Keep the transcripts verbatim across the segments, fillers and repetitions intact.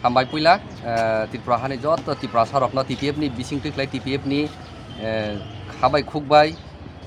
Hambai puila, eh, Tripura hani joto Tiprasa rokno T P F ni bising twi khlai T P F ni, eh, khabai khukbai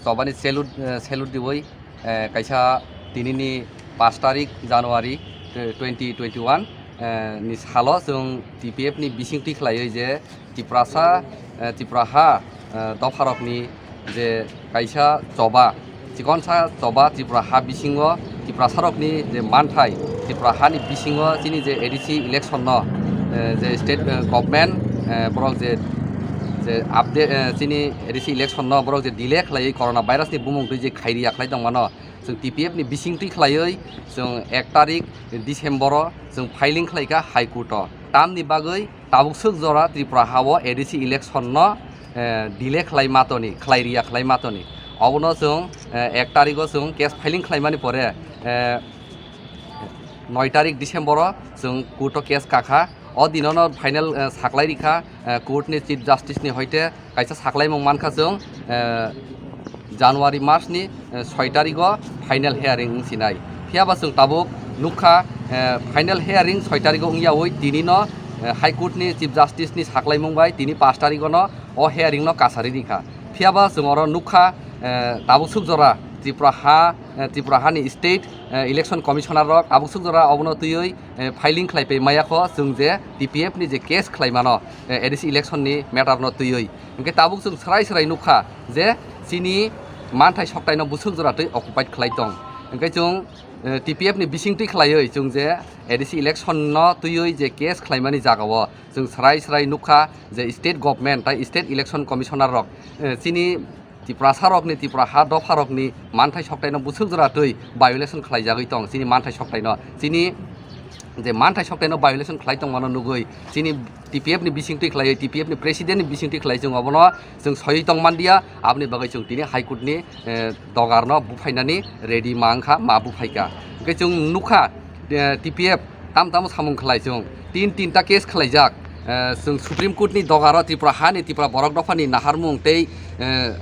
chobani salute, eh, salute diwi, eh, kaisa tinini pash tarik January, eh, twenty twenty-one, eh, ni salo chwng T P F ni bising twi khlaiwi je Tiprasa, eh, Tipra ha, eh, dopharokni je kaisa choba, chikonsa choba Tripura ha bisingo, Tiprasarokni je manthai, Tripura hani bisingo chini je A D C election no, eh, je state, eh, government, eh, borok je, je update, eh, chini A D C election no borok je delay khlaiwi corona virus ni bumung twi je khairiya khlai tongmano, chwng T P F ni bising twi khlaiwi chwng ek tarik December o chwng filing khlaikha High Court o. Tamni bagwi tabuk swk jora Tripura ha o A D C election no, eh, delay khlai matoni, khlai riya khlai matoni. Obono chwng, eh, ek tarigo chwng case filing khlaimani pore, eh, noi tarik December o chwng court o case kakha. O dinono final, eh, saklai rikha, eh, court ni Chief Justice ni hoite kaisa saklaimung mankha chwng, eh, January mas ni, eh, soi tarigo final hearing wng sinai. Phiya ba chwng tabuk nukha, eh, final hearing soi tarigo wng yaui tini no, eh, High Court ni Chief Justice ni saklaimung bai tini pas tarigo no o hearing no kasari rikha. Phiya ba chwng oro nukha, eh, tabuk swk jora Tripura ha, eh, Tripura hani state, eh, election commissioner rok tabuk swk jora obono twiwi, eh, filing khlai pai maya kho chwng je T P F ni je case khlai mano, eh, A D C election ni matter no twiwi. Hwnkhe tabuk chwng swrai swrai nukha je chini manthai soktai no bwswk jora twi occupied khlai tong. Hwnkhe chwng, eh, T P F ni bising twi khlaiwi chwng je A D C election no twiwi je case khlaimani jaga o chwng swrai swrai nukha je state government tai state election commissioner rok, eh, chini Tiprasa rokni, Tripura ha dopha rokni manthai soktai no bwswk jora twi violation khlaijagwi tong chini manthai soktai no. Chini je manthai soktai no violation khlai tongmano nugwi chini T P F ni bising twi khlaiwi, T P F ni president ni bising twi khlai chwng obono chwng soiwi tong manliya, aboni bagwi chwng tini High Court ni, eh, dogar no buphainani ready ma wngkha, ma buphaikha. Hwnkhe chwng nukha, eh, T P F tam tamo samung khlai chwng tin tinta case khlaijak, eh, chwng Supreme Court ni dogaro Tripura hani, Tripura borok dophani naharmung tei, eh,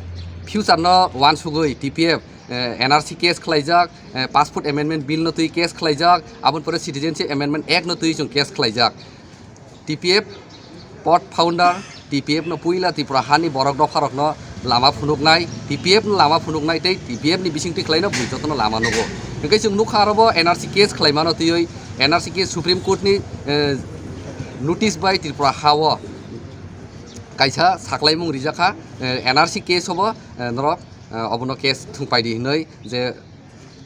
future no uansugwi T P F, eh, N R C case khlaijak, eh, Passport Amendment Bill no twi case khlaijak, aboni pore Citizenship Amendment Act no twi chwng case khlaijak. T P F pot founder, T P F no puila Tripura hani borok dopharokno lama phunuknai, T P F no lama phunuknai tei T P F ni bising twi khlaino bui jotono lama nugo. Hwnkhe chwng nukha aro bo N R C case khlaimano twiwi N R C case Supreme Court ni, eh, notice bai Tripura ha o kaisa saklaimung rijakha, eh, N R C case obo, eh, norok, eh, obono case thwngpaidi hinwi je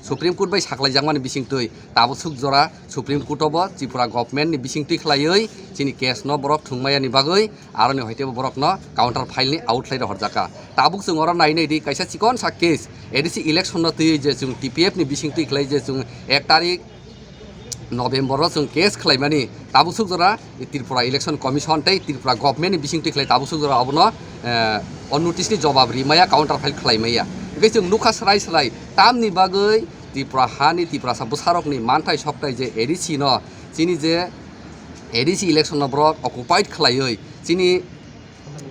Supreme Court bai saklaijakmani bisingtwi tabuk swk jora Supreme Court o bo Tripura government ni bisingtwi khlaiwi chini case no borok thwngmaya ni bagwi aroni hoite bo borok no counter file ni out khlai rohorjaka. Tabuk chwng oro nai nai di kaisa chikon sa case A D C election no twiwi je chwng T P F ni bisingtwi khlai je chwng ek tarik November o chwng case khlaimani tabuk swk jora Tripura Election Commission tei Tripura government ni bisingtwi khlai tabuk swk jora obono, eh, o notice ni jobab rimaya counter file khlaimaya. Hwnkhe chwng nukha swrai swrai tamni bagwi Tripura hani Tiprasa bwsarokni manthai soktai je A D C no chini je A D C election no borok occupied khlaiwi chini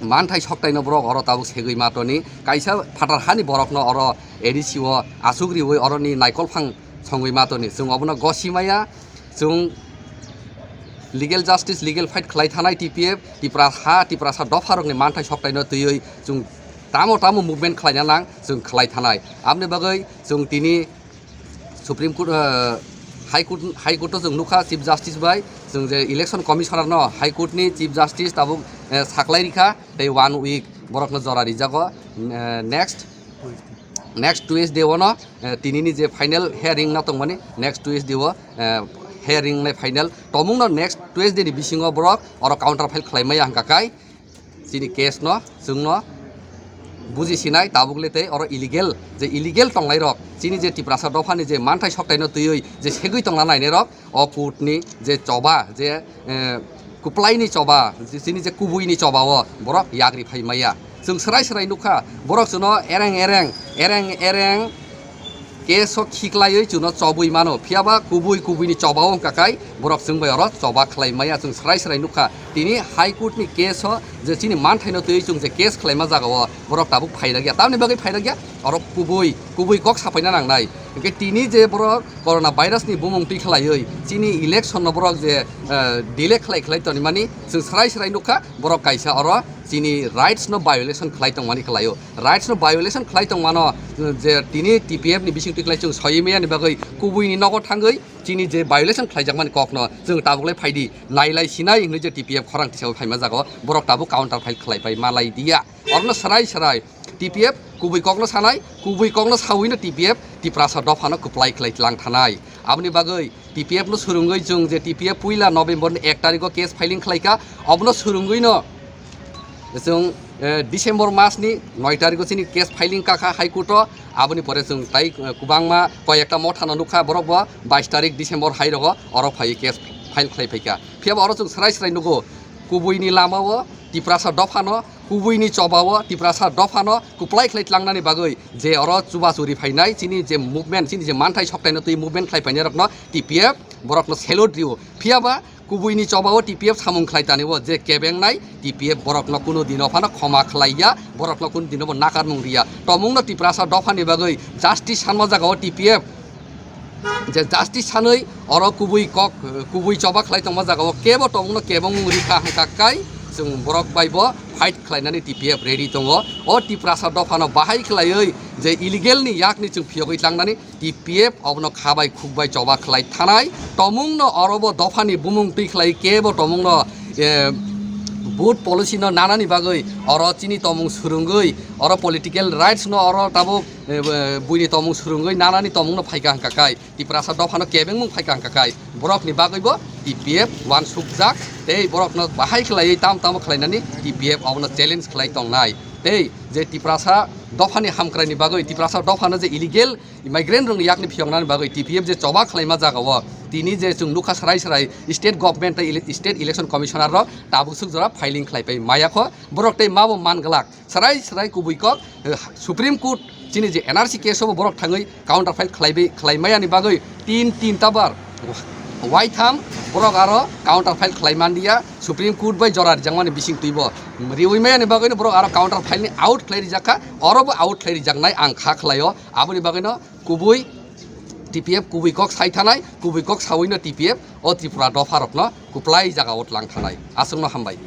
manthai soktaino borok oro tabuk segwi matoni kaisa phatar hani borokno oro A D C o asuk riwi oroni naikol phang songwi matoni. Chwng obono gosimaya, chwng legal justice, legal fight khlai thanai T P F, Tipra ha, Tiprasa dopharokni manthai soktaino twiwi chwng tamo tamo movement khlaina nang chwng khlai thanai. Aboni bagwi chwng tini Supreme Court, eh, High Court, High Court o chwng nukha Chief Justice bai, chwng je Election Commissioner no High Court ni Chief Justice tabuk, eh, saklai rikha, tei one week borok no jora rijago, eh, next, next Tuesday o no, eh, tini ni je final hearing no tongmani next Tuesday o, eh, hearing nai final tomung no next Tuesday ni bisingo borok oro counter file khlai maya hwnkha kai. Chini case no chwngno buji sinai tabuk le tei oro illegal, je illegal tongnai rok chini je Tiprasa dophani je manthai soktaino twiwi je segwi tongna nainai rok o court ni je choba je, eh, kwplaini choba je chini je kubuini choba o borok yagri phai maya. Chwng swrai swrai nukha borok chwngno ereng ereng, ereng ereng case o khiklaiwi chwngno chobwi mano, phiya ba kubui kubuini choba o wngkha kai borok chwng bai oro choba khlai maya. Chwng swrai swrai nukha Tini High Court ni case o je chini manthaino twiwi chwng je case khlaima jagao borok tabuk phairakya. Tamni bagwi phairakya? Oro kubui, kubui kok sapaina nangnai. Hinkhe tini je borok corona virus ni bumung twi khlaiwi chini election no borok je, eh, delay khlai khlai tonimani chwng srai srai nukha, borok kaisa oro chini rights no violation khlai tongmani khlaio. Rights no violation khlai tongmano, eh, je tini T P F ni bising twi khlai chwng soi maya ni bagwi kubui ni nogo thangwi chini je violation khlaijakmani kokno chwng tabuk lai phaidi, nailai sinai hinwi je T P F khorang tisao phaima jago, borok tabuk counter file khlai pai malai diya. Orno srai srai T P F kubui kokno sanai, kubui kokno sawino T P F Tiprasa dophano kwplai khlai lang thanai. Aboni bagwi T P F no swrwngwi chwng je T P F puila November ni ek tarikh o case filing khlaika, obono swrwngwi no chwng, eh, December mas ni noi tarikh o chini case filing kakha High Court o. Aboni pore chwng tai, eh, kwbangma koi ekta motha no nukha, borok bo bais tarikh December hai rogo oro phaiwi case file khlai phaika. Phiya bo oro chwng srai srai nugo, kubui ni lama o Tiprasa dopha no, kubui ni choba o Tiprasa dopha no kwplai khlai tlangnani bagwi je oro chubachu ri phainai chini je movement, chini je manthai soktai no twi movement khlai phainai rok no T P F borok no salute rio. Phiya ba kubui ni choba o T P F samung khlai tani o je kebengnai T P F borok no kuno dino phano khoma khlai ya, borok no kuno dino bo nakarmung ri ya. Tomung no Tiprasa dopha ni bagwi justice sanma jaga o T P F je justice sanwi oro kubui kok, kubui choba khlai tongma jaga o kebo tomung no kebengmung ri kha hwnkha kai chwng borok bai bo fight khlainani T P F ready tongo. O Tiprasa dopha no bahai khlaiwi je illegal ni yak ni chwng phiyogwi tlangnani T P F obono kha bai khuk bai choba khlai thanai. Tomung no oro bo dopha ni bumung twi khlai kebo tomung no, eh, vote policy no nanani bagwi oro chini tomung swrwngwi oro political rights no oro tabuk, eh, buini tomung swrwngwi nanani tomung no phaika hwnkha kai, Tiprasa dopha no kebengmung phaika hwnkha kai, borok ni bagwi bo T P F uansukjak tei borok no bahai khlaiwi tam tamo khlainani T P F obono challenge khlai tongnai. Tei je Tiprasa dopha ni hamkrai ni bagwi, Tiprasa dopha no je illegal immigrant rokni yakni phiyoknani bagwi T P F je choba khlaima jaga o tini je chwng nukha srai srai state government tei ele-, state election commissioner rok tabuk swk jora filing khlai pai maya kho, borok tei mabo man glak srai srai kubui kok, eh, Supreme Court chini je N R C case o bo borok thangwi counter file khlai bai, khlai maya ni bagwi tin, tin ta bar waitham borok aro counter file khlai man dia, Supreme Court bai jora rijak mani bising twi bo riwi maya ni bagwi no borok aro counter file ni out khlai rijak kha, oro bo out khlai rijak nai ang kha khlai o. Aboni bagwi no kubui T P F kubui kok sai thanai, kubui kok sawi no T P F o Tripura dopha rok no kwplai jaga o tlang thanai. Aswk no hambai.